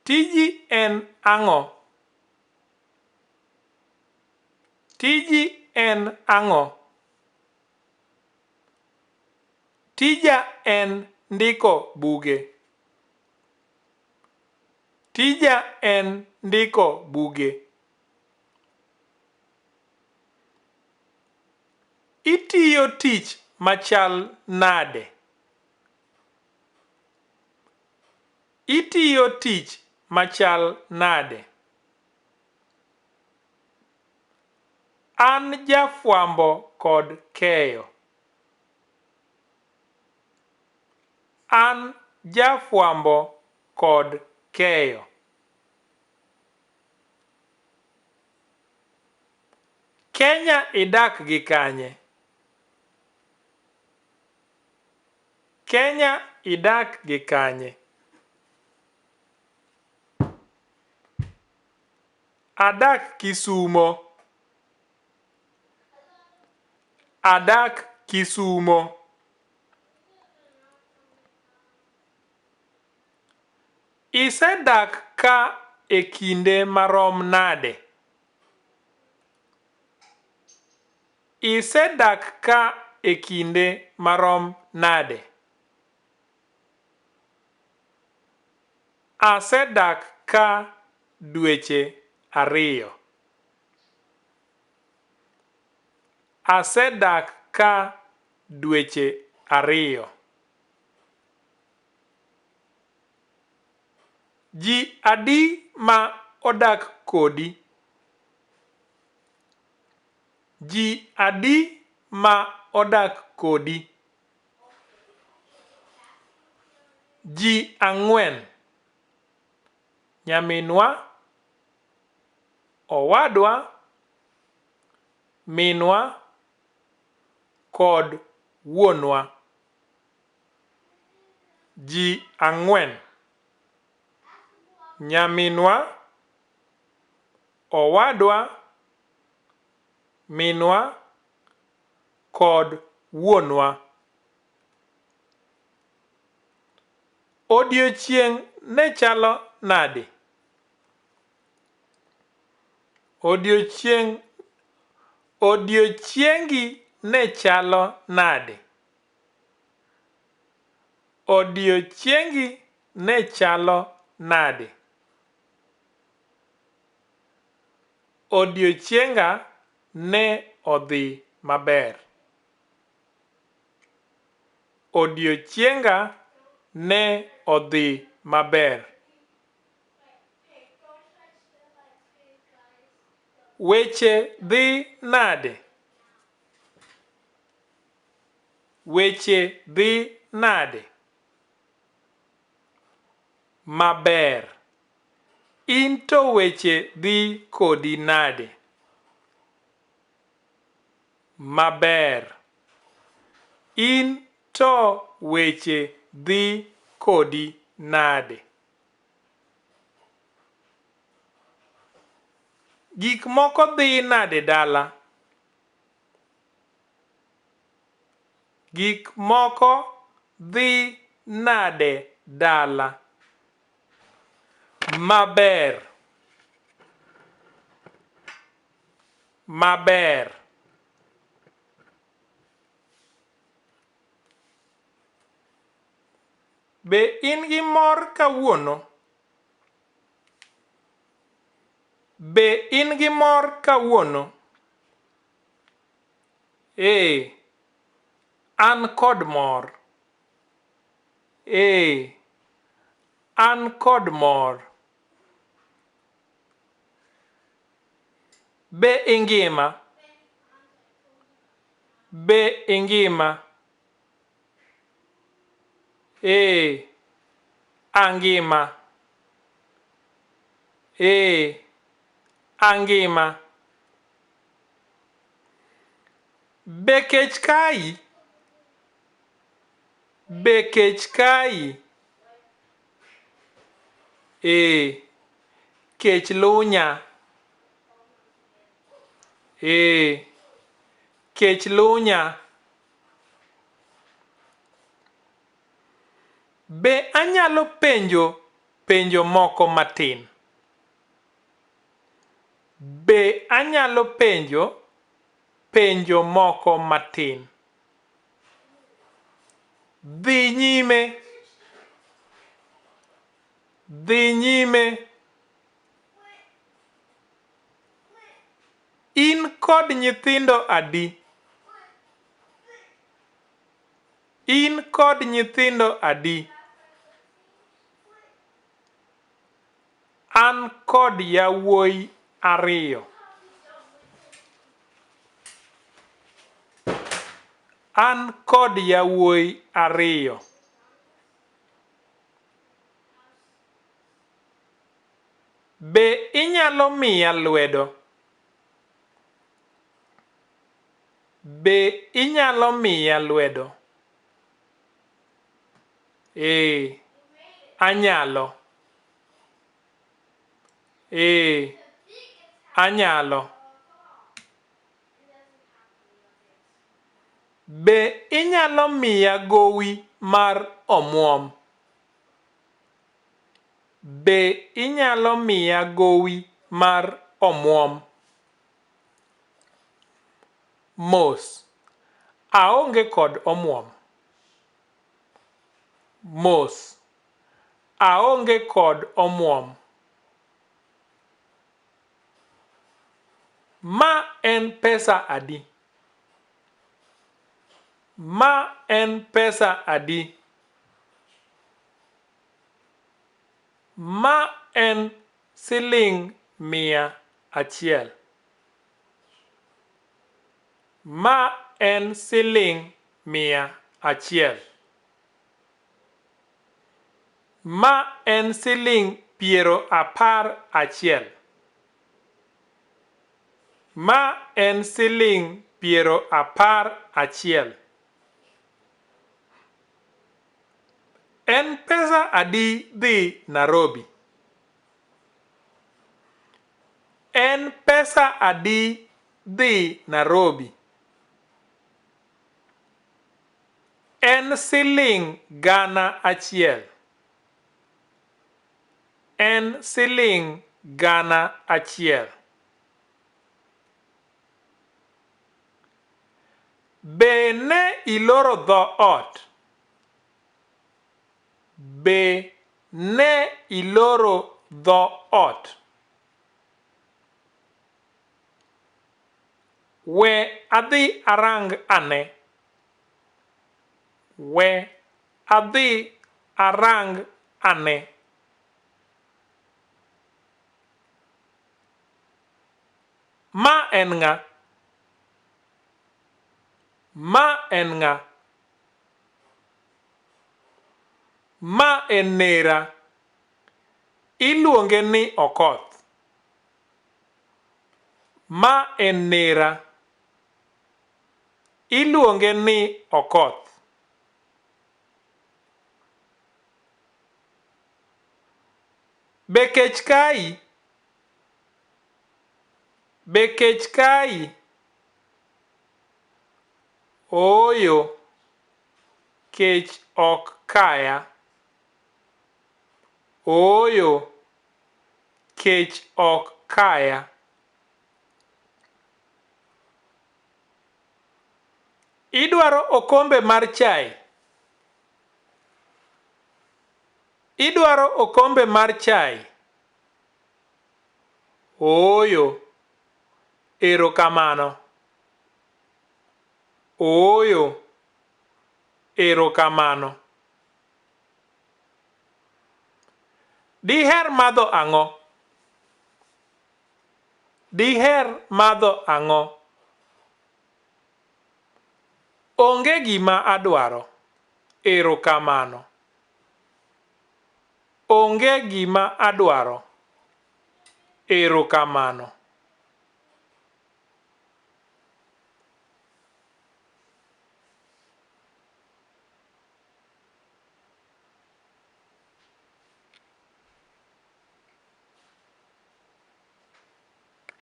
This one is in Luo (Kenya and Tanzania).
Tiji en ang'o? Tiji en ang'o? Tija en ndiko buge. Tija en ndiko buge. Itiyo tich machal nade? Itiyo tich machal nade? An jafwambo kod keyo. An jafwambo kod keyo. Kenya idak gi kanye? Kenya idak gi kanye? Adak Kisumo. Adak Kisumo. Isedak ka e kinde marom nade? Isedak ka e kinde marom nade? Asedak ka dweche ariyo. Asedak ka dweche ariyo. Ji adi ma odak kodi? Ji adi ma odak kodi? Ji ang'wen. Nyaminwa, owadwa, minwa kod wuonwa. Ji ang'wen. Nyaminwa, owadwa, minwa kod wuonwa. Odiochieng' ne chalo nadi? Odiochieng' odiochiengi ne chalo nadi? Odiochiengi ne chalo nadi? Odiochienga ne odhi maber. Odiochienga ne odhi maber. Weche dhi nade? Weche dhi nade? Maber. In to weche dhi kodi nade? Maber. In to weche dhi kodi nade? Gik moko dhi nade dala? Gik moko dhi nade dala? Maber. Maber. Be in gi mor kawuono? Be in gi mor kawuono? Ee, an kod mor. Ee, an kod mor. Be ingima? Be ingima? Ee, angima. Ee, angima. Be kech kayi? Be kech kayi? Ee, kech lunya. Ee, kech lunya. Be anyalo penjo penjo moko matin? Be anyalo penjo penjo moko matin? Dhi nyime. Dhi nyime. In kod nyithindo adi? In kod nyithindo adi? An kod yawuoi ariyo. An kod yawuoi ariyo. Be inyalo miya lwedo? Be inyalo miya lwedo? Ee, anyalo. Ee, anyalo. Be inyalo miya gowi mar omuom? Be inyalo miya gowi mar omuom? Mos, aonge kod omuom. Mos, aonge kod omuom. Ma en pesa adi? Ma en pesa adi? Ma en siling 100. Ma en siling 100. Ma en siling 11. Ma en siling 11. En pesa adi dhi Narobi? En pesa adi dhi Narobi? En siling 1000. En siling 1000. Be ne iloro dho ot? Be ne iloro dho ot? We adhi arang ane. We adhi arang ane. Ma en ng'a? Ma en ng'a? Ma en nera. Iluonge ni Okoth. Ma en nera. Iluonge ni Okoth. Be kech kayi? Be kech kayi? Ooyo, kech ok kaya. Ooyo, kech ok kaya. Idwaro okombe mar chai? Idwaro okombe mar chai? Ooyo, erokamano. Ooyo, erokamano. Diher madho ang'o? Diher madho ang'o? Onge gima adwaro, erokamano. Onge gima adwaro, erokamano.